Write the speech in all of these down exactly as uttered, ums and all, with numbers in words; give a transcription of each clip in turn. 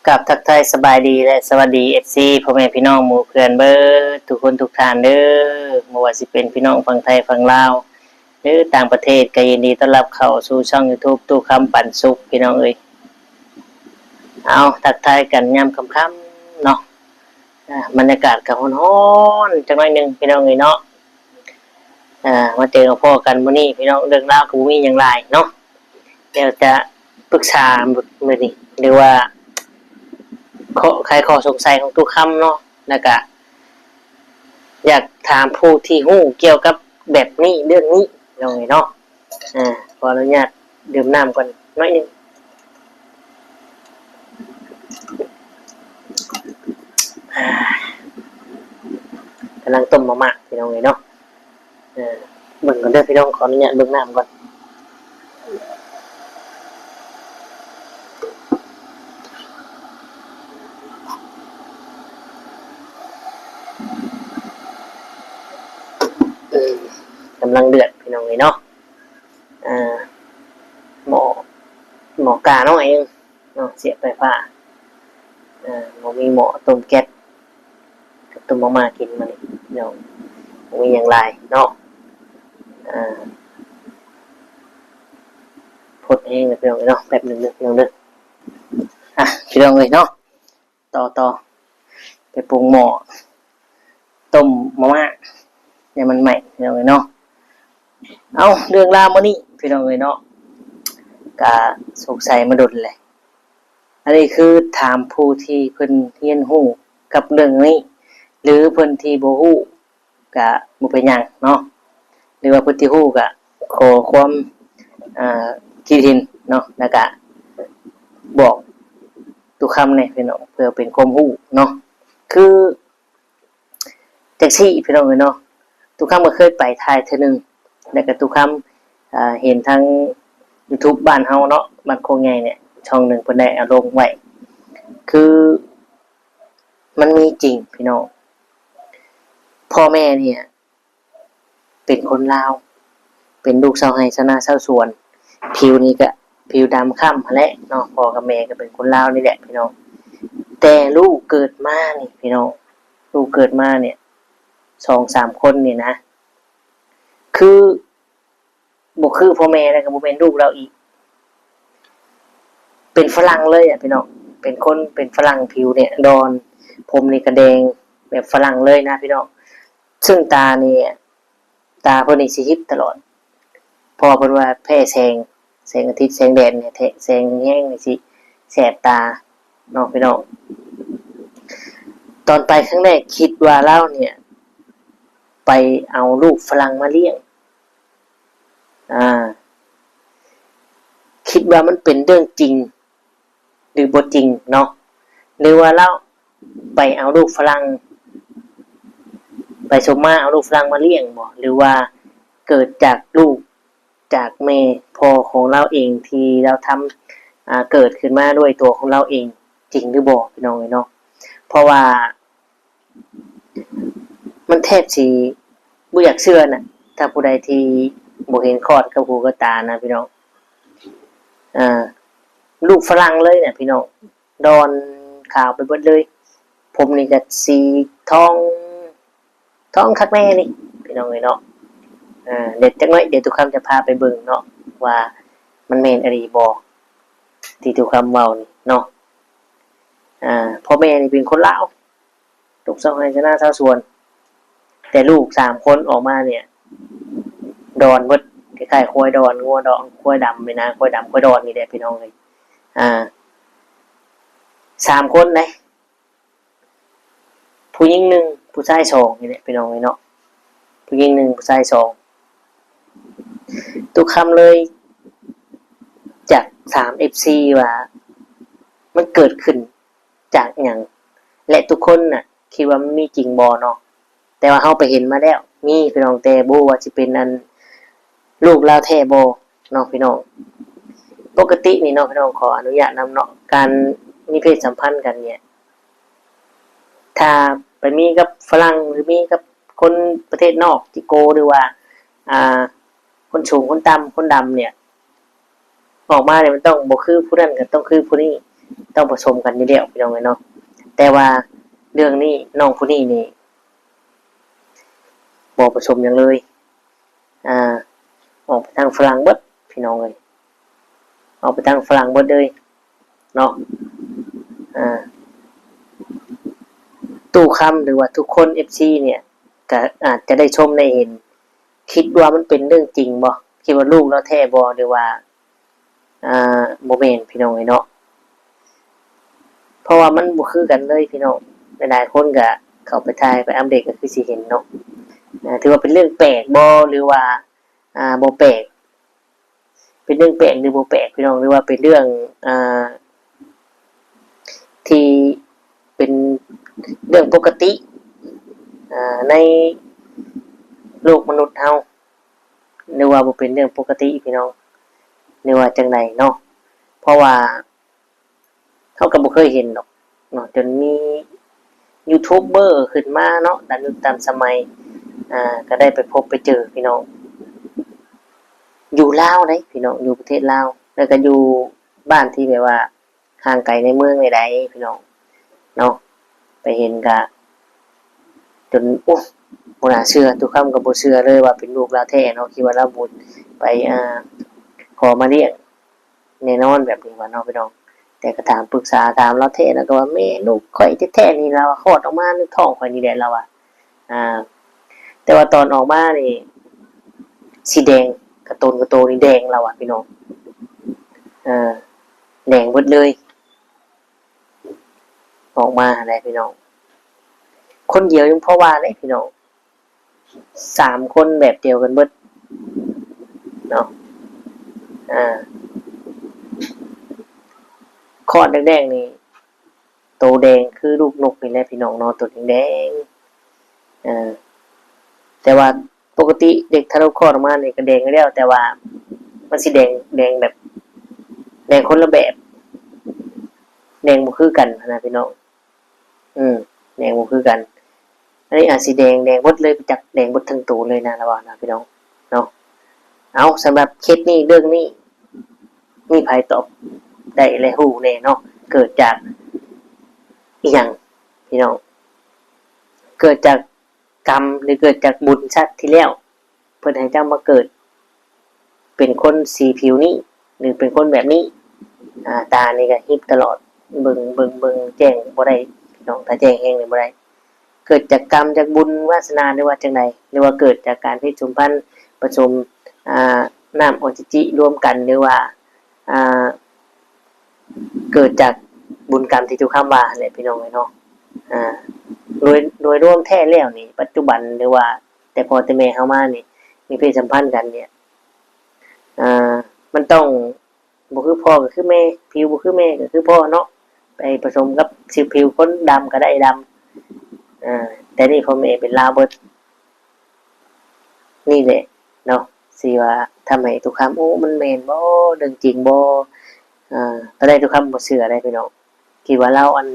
กับทักทายสบายดีและสวัสดี เอฟซี พ่อแม่พี่น้องหมู่เพื่อนเบิดทุกคนทุกท่านเด้อ บ่ว่าสิเป็นพี่น้องฝั่งไทยฝั่งลาว หรือต่างประเทศ ก็ยินดีต้อนรับเข้าสู่ช่อง YouTube ตู้คำปันสุข พี่น้องเอ้ย เอาทักทายกันยามค่ำๆเนาะ อ่า บรรยากาศก็ร้อนๆจักหน่อยหนึ่งพี่น้องเอ้ยเนาะ อ่า มาเจอกับพ่อกันมื้อนี้พี่น้อง เรื่องราวก็บ่มีหยังหลายเนาะ เดี๋ยวจะปรึกษามื้อนี้ หรือว่าข้อ ไขข้อสงสัยของตู้คำเนาะ แล้วก็อยากถามผู้ที่ฮู้เกี่ยวกับแบบนี้ เรื่องนี้พี่น้องเอ้ยเนาะ อ่า ขออนุญาตดื่มน้ำก่อนหน่อยหนึ่ง อ่า กำลังต้มมาม่าพี่น้องเอ้ยเนาะ เออ เบิ่งก่อนเด้อพี่น้อง ขออนุญาตเบิ่งน้ำก่อน เออ กำลังเดือดพี่น้องเอ้ยเนาะ อ่า หม้อ หม้อกาน้อยเองเนาะ เสียบไฟฟ้า อ่า บ่มีหม้อต้มแก๊ส กับต้มมาม่ากินมื้อนี้พี่น้อง บ่มีหยังหลายเนาะ อ่า พดแห้งแล้วพี่น้องเอ้ยเนาะ แป๊บหนึ่งเด้อพี่น้องเด้อ อ่ะ พี่น้องเอ้ยเนาะ ต่อ ต่อ ไปปรุงหม้อ ต้มมาม่า ให้มันใหม่พี่น้องเอ้ยเนาะ เอา เรื่องราวมื้อนี้พี่น้องเอ้ยเนาะ ก็สงสัยมาดนแหละ อันนี้คือถามผู้ที่เพิ่นเรียนรู้กับเรื่องนี้ หรือเพิ่นที่บ่ฮู้ก็บ่เป็นหยังเนาะ หรือว่าเพิ่นที่ฮู้ก็ขอความ อ่า คิดเห็นเนาะ แล้วก็บอกตู้คำแหน่พี่น้อง เพื่อเป็นความรู้เนาะ คือ จั่งซี้พี่น้องเอ้ยเนาะ ตู้คำก็เคยไปไทยเทื่อหนึ่ง แล้วก็ตู้คำ อ่า เห็นทาง YouTube บ้านเฮาเนาะ บ้านโคกใหญ่เนี่ย ช่องหนึ่งเพิ่นได้เอาลงไว้ คือ มันมีจริงพี่น้อง พ่อแม่เนี่ย เป็นคนลาว เป็นลูกชาวไร่ชาวนาชาวสวน ผิวนี่ก็ผิวดำคล้ำหั้นแหละเนาะ พ่อกับแม่ก็เป็นคนลาวนี่แหละพี่น้อง แต่ลูกเกิดมานี่พี่น้อง ลูกเกิดมาเนี่ย สองสามคนนี่นะ คือบ่คือพ่อแม่แล้วก็บ่แม่นลูกลาวอีก เป็นฝรั่งเลยอะพี่น้อง เป็นคน เป็นฝรั่งผิวเนี่ยดอน ผมนี่ก็แดงแบบฝรั่งเลยนะพี่น้อง ซึ่งตานี่ ตาเพิ่นนี่สิฮิบตลอด เพราะว่าเพิ่นว่าแพ้แสง แสงอาทิตย์ แสงแดดเนี่ย แท้ แสงแฮงๆนี่สิแสบตาเนาะพี่น้อง ตอนไปครั้งแรกคิดว่าลาวเนี่ย ไปเอาลูกฝรั่งมาเลี้ยง อ่า คิดว่ามันเป็นเรื่องจริง หรือบ่จริงเนาะ หรือว่าลาวไปเอาลูกฝรั่ง ไปสมมาเอาลูกฝรั่งมาเลี้ยงบ่ หรือว่าเกิดจากลูก จากแม่พ่อของลาวเองที่ลาวทำ อ่า เกิดขึ้นมาด้วยตัวของลาวเอง จริงหรือบ่พี่น้องเอ้ยเนาะ เพราะว่า มันแทบสิบ่อยากเชื่อน่ะ ถ้าผู้ใดที่บ่เห็นคลอดกับหูกับตานะพี่น้อง อ่า ลูกฝรั่งเลยเนี่ยพี่น้อง ดอนขาวไปเบิดเลย ผมนี่ก็สีทอง ทองคักแน่นี่ พี่น้องเอ้ยเนาะ อ่า เดี๋ยวจักหน่อย เดี๋ยวตู้คำจะพาไปเบิ่งเนาะ ว่ามันแม่นอีหลีบ่ ที่ตู้คำเว้านี่เนาะ อ่า พ่อแม่นี่เป็นคนลาว ลูกชาวไร่ชาวนาชาวสวน แต่ลูกสามคนออกมาเนี่ย ดอนเบิด คล้ายๆควายดอน งัวดอน ควายดำนี่นะ ควายดำ ควายดอนนี่แหละพี่น้องเอ้ย อ่า สามคนเด้ ผู้หญิงหนึ่ง ผู้ชายสองนี่แหละพี่น้องเอ้ยเนาะ ผู้หญิงหนึ่ง ผู้ชายสอง ตู้คำเลยอยากถาม เอฟซี ว่า มันเกิดขึ้นจากหยัง และทุกคนน่ะ คิดว่ามันมีจริงบ่เนาะ แต่ว่าเฮาไปเห็นมาแล้ว มีพี่น้อง แต่บ่ฮู้ว่าสิเป็นอันลูกลาวแท้บ่เนาะพี่น้อง ปกตินี่เนาะพี่น้อง ขออนุญาตนำเนาะ การมีเพศสัมพันธ์กันเนี่ย ถ้าไปมีกับฝรั่ง หรือมีกับคนประเทศนอก จิโก หรือว่า อ่า คนสูง คนต่ำ คนดำเนี่ย ออกมาเนี่ยมันต้องบ่คือผู้นั้นก็ต้องคือผู้นี้ ต้องผสมกันอยู่แล้วพี่น้องเอ้ยเนาะ แต่ว่าเรื่องนี้น้องผู้นี้นี่บ่ผสมหยังเลย อ่า ออกไปทางฝรั่งเบิดพี่น้องเอ้ย ออกไปทางฝรั่งเบิดเลยเนาะ อ่า ตู้คำหรือว่าทุกคน เอฟซี เนี่ย ก็อาจจะได้ชมได้เห็น คิดว่ามันเป็นเรื่องจริงบ่ คิดว่าลูกลาวแท้บ่ หรือว่า อ่า บ่แม่นพี่น้องเอ้ยเนาะ เพราะว่ามันบ่คือกันเลยพี่น้อง หลายๆคนก็เข้าไปถ่ายไปอัปเดตก็คือสิเห็นเนาะ อ่า ถือว่าเป็นเรื่องแปลกบ่ หรือว่า อ่า บ่แปลก เป็นเรื่องแปลกหรือบ่แปลกพี่น้อง หรือว่าเป็นเรื่อง อ่า ที่เป็นเรื่องปกติ อ่า ในโลกมนุษย์เฮา หรือว่าบ่เป็นเรื่องปกติพี่น้อง หรือว่าจั่งใดเนาะ เพราะว่าเฮาก็บ่เคยเห็นดอกเนาะ จนมียูทูบเบอร์ขึ้นมาเนาะ ตามยุคตามสมัย อ่า ก็ได้ไปพบไปเจอพี่น้อง อยู่ลาวเด้พี่น้อง อยู่ประเทศลาว แล้วก็อยู่บ้านที่แบบว่าห่างไกลในเมืองใดๆพี่น้องเนาะ ไปเห็นก็จน โอ้ บ่น่าเชื่อ ตู้คำก็บ่เชื่อเลยว่าเป็นลูกลาวแท้เนาะ คิดว่าลาวบุญไป อ่า ขอมาเลี้ยงแน่นอนแบบนี้ว่าเนาะพี่น้อง แต่ก็ถามปรึกษาถามลาวแท้ แล้วก็ว่า "แม่ ลูกข้อยแท้ๆนี่" ลาวว่า "คลอดออกมาในท้องข้อยนี่แหละ" ลาวว่า อ่า แต่ว่าตอนออกมานี่ สีแดง กระโตนกระโตนี่แดง ลาวว่าพี่น้อง อ่า แดงเบิดเลย ออกมาหั้นแหละพี่น้อง คนเดียวยังพอว่าเด้พี่น้อง สามคนแบบเดียวกันเบิดเนาะ อ่า คลอดแดงๆนี่ โตแดงคือลูกนกนี่แหละพี่น้องเนาะ โตแดงๆ อ่า แต่ว่าปกติเด็กทารกคลอดออกมานี่ก็แดงอยู่แล้ว แต่ว่ามันสิแดง แดงแบบ แดงคนละแบบ แดงบ่คือกันหั้นนะพี่น้อง อืม แดงบ่คือกัน อันนี้อาจสิแดง แดงเบิดเลย จักแดงเบิดทั้งโตเลยนะ ลาวว่านะพี่น้องเนาะ เอา สำหรับเคสนี้ เรื่องนี้ มีไผตอบได้และฮู้แน่เนาะ เกิดจากอิหยังพี่น้อง เกิดจากกรรม หรือเกิดจากบุญชาติที่แล้ว เพิ่นให้เจ้ามาเกิด เป็นคนสีผิวนี้ หรือเป็นคนแบบนี้ อ่า ตานี่ก็ฮิปตลอด เบิ่ง เบิ่ง เบิ่งแจ้งบ่ได้พี่น้อง ถ้าแจ้งแฮงนี่บ่ได้ เกิดจากกรรม จากบุญวาสนา หรือว่าจั่งใด หรือว่าเกิดจากการเพศสมพันธ์ ผสม อ่า น้ำอสุจิรวมกัน หรือว่า อ่า เกิดจากบุญกรรมที่ตู้คำว่าแหละพี่น้องเอ้ยเนาะ อ่า โดย โดยรวมแท้แล้วนี่ ปัจจุบัน หรือว่าแต่พ่อแต่แม่เฮามานี่ มีเพศสัมพันธ์กันเนี่ย อ่า มันต้อง บ่คือพ่อก็คือแม่ ผิวบ่คือแม่ก็คือพ่อเนาะ ไปผสมกับสีผิวคนดำก็ได้ดำ อ่า แต่นี่พ่อแม่เป็นลาวเบิด นี่แหละเนาะ สิว่าทำให้ตู้คำ โอ้ มันแม่นบ่ เรื่องจริงบ่ อ่า ตอนแรกตู้คำบ่เชื่อเด้พี่น้อง คิดว่าลาวอัน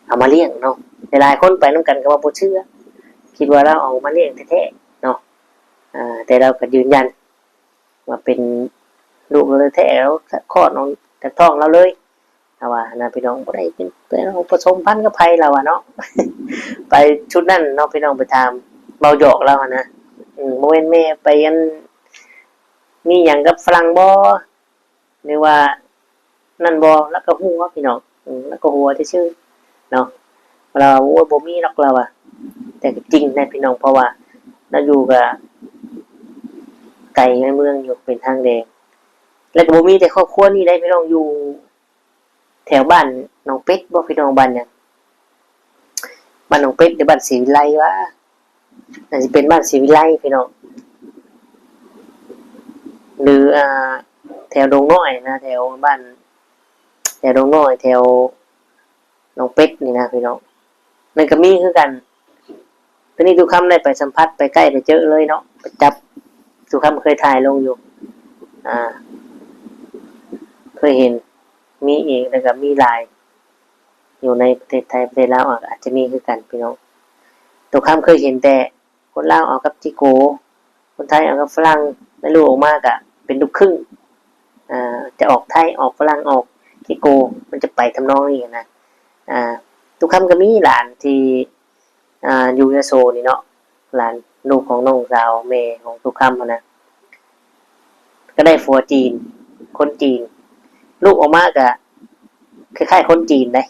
เอามาเลี้ยงเนาะ หลายๆคนไปนำกันก็ว่าบ่เชื่อ คิดว่าลาวเอามาเลี้ยงแท้ๆเนาะ อ่า แต่ลาวก็ยืนยัน ว่าเป็นลูกลาวแท้ๆ คลอดออกจากท้องลาวเลย ลาวว่านะพี่น้อง บ่ได้เป็น ไปผสมพันธุ์กับไผ ลาวว่าเนาะ ไปชุดนั้นเนาะพี่น้อง ไปถาม เว้าหยอกลาวหั้นนะ อืม บ่แม่นแม่ไปอัน มีหยังกับฝรั่งบ่ หรือว่านั่นบ่ ลาวก็หัวพี่น้อง อืม ลาวก็หัวซื่อๆเนาะ ลาวว่า โอ้ย บ่มีดอก ลาวว่า แต่ก็จริงนะพี่น้อง เพราะว่าลาวอยู่ก็ไกลในเมืองอยู่ เป็นทางแดง แล้วก็บ่มีแต่ครอบครัวนี้ได้พี่น้อง อยู่แถวบ้านหนองเป็ดบ่พี่น้อง บ้านหยัง บ้านหนองเป็ดหรือบ้านศรีวิไลวะ น่าสิเป็นบ้านศรีวิไลพี่น้อง หรือ อ่า แถวดงน้อยนะ แถวบ้าน แถวดงน้อย แถวหนองเป็ดนี่นะพี่น้อง นั่นก็มีคือกัน ตอนนี้ตู้คำได้ไปสัมผัส ไปใกล้ไปเจอเลยเนาะ ไปจับ ตู้คำเคยถ่ายลงอยู่ อ่า เคยเห็น มีอีก แล้วก็มีหลาย อยู่ในประเทศไทย ประเทศลาว อาจ อาจจะมีคือกันพี่น้อง ตู้คำเคยเห็นแต่คนลาวเอากับจิโก คนไทยเอากับฝรั่ง แล้วลูกออกมาก็เป็นลูกครึ่ง อ่า จะออกไทย ออกฝรั่ง ออก ขี้โกง มันจะไปทำนองนี้นะ อ่า ตุกคำก็มีหลานที่ อ่า อยู่ยโสนี่เนาะ หลานลูกของน้องสาวแม่ของตุกคำหั้นนะ ก็ได้ผัวจีน คนจีน ลูกออกมาก็คล้ายๆคนจีนเด้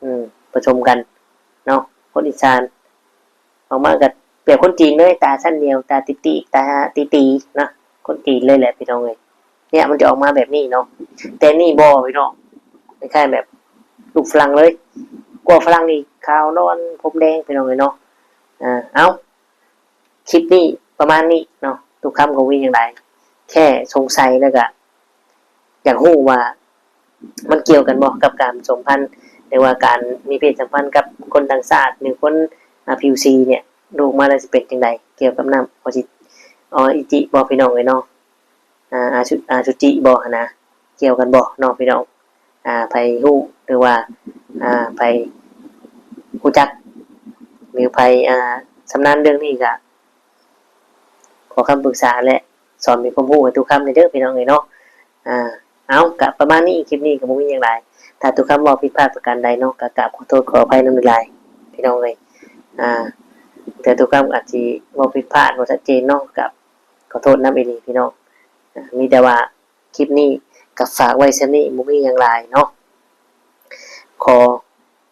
อืม ผสมกันเนาะ คนอีสาน ออกมาก็แบบคนจีนเลย ตาสั้นเดียว ตาตีๆ ตาตีๆ เนาะ คนจีนเลยแหละพี่น้องเอ้ย เนี่ยมันจะออกมาแบบนี้เนาะ แต่นี่บ่พี่น้อง คล้ายๆแบบลูกฝรั่งเลย กว่าฝรั่งอีก ขาวนวล ผมแดงพี่น้องเอ้ยเนาะ อ่า เอ้า คลิปนี้ประมาณนี้เนาะ ตุกคำก็บ่มีหยังหลาย แค่สงสัยแล้วก็ อยากรู้ว่ามันเกี่ยวกันบ่กับการผสมพันธุ์ หรือว่าการมีเพศสัมพันธ์กับคนต่างชาติ หรือคน อ่า ผิวสีเนี่ย ลูกมาแล้วสิเป็นจั่งใด เกี่ยวกับน้ำอสุ อสุจิบ่พี่น้องเอ้ยเนาะ อ่า อสุ อสุจิบ่หั้นนะ เกี่ยวกันบ่เนาะพี่น้อง อ่า ไผฮู้ หรือว่า อ่า ไผฮู้จัก หรือไผ อ่า ชำนาญเรื่องนี้ก็ ขอคำปรึกษาและสอนเป็นความรู้ให้ตุกคำแหน่เด้อพี่น้องเอ้ยเนาะ อ่า เอา ก็ประมาณนี้ คลิปนี้ก็บ่มีหยังหลาย ถ้าตุกคำเว้าผิดพลาดประการใดเนาะ ก็กราบขอโทษขออภัยนำหลายๆ พี่น้องเอ้ย อ่า แต่ตุกคำอาจสิเว้าผิดพลาด บ่ชัดเจนเนาะ ก็ขอโทษนำอีหลีพี่น้อง อ่า มีแต่ว่าคลิปนี้ก็ฝากไว้ส่ำนี้ บ่มีหยังหลายเนาะ ขอ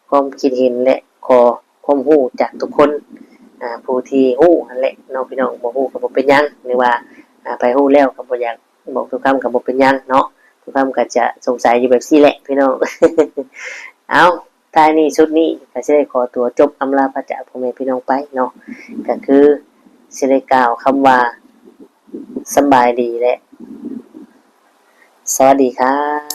ความคิดเห็นและขอความรู้จากทุกคน อ่า ผู้ที่รู้หั้นแหละเนาะพี่น้อง บ่รู้ก็บ่เป็นหยัง หรือว่า อ่า ไผรู้แล้วก็บ่อยากบอกตุกคำก็บ่เป็นหยังเนาะ ตุกคำก็จะสงสัยอยู่แบบซี่แหละพี่น้อง เอา ท้ายนี้สุดนี้ก็สิได้ขอตัวจบอำลาพระจากพ่อแม่พี่น้องไปเนาะ ก็คือสิได้กล่าวคำว่าสำบายดีและสวัสดีครับ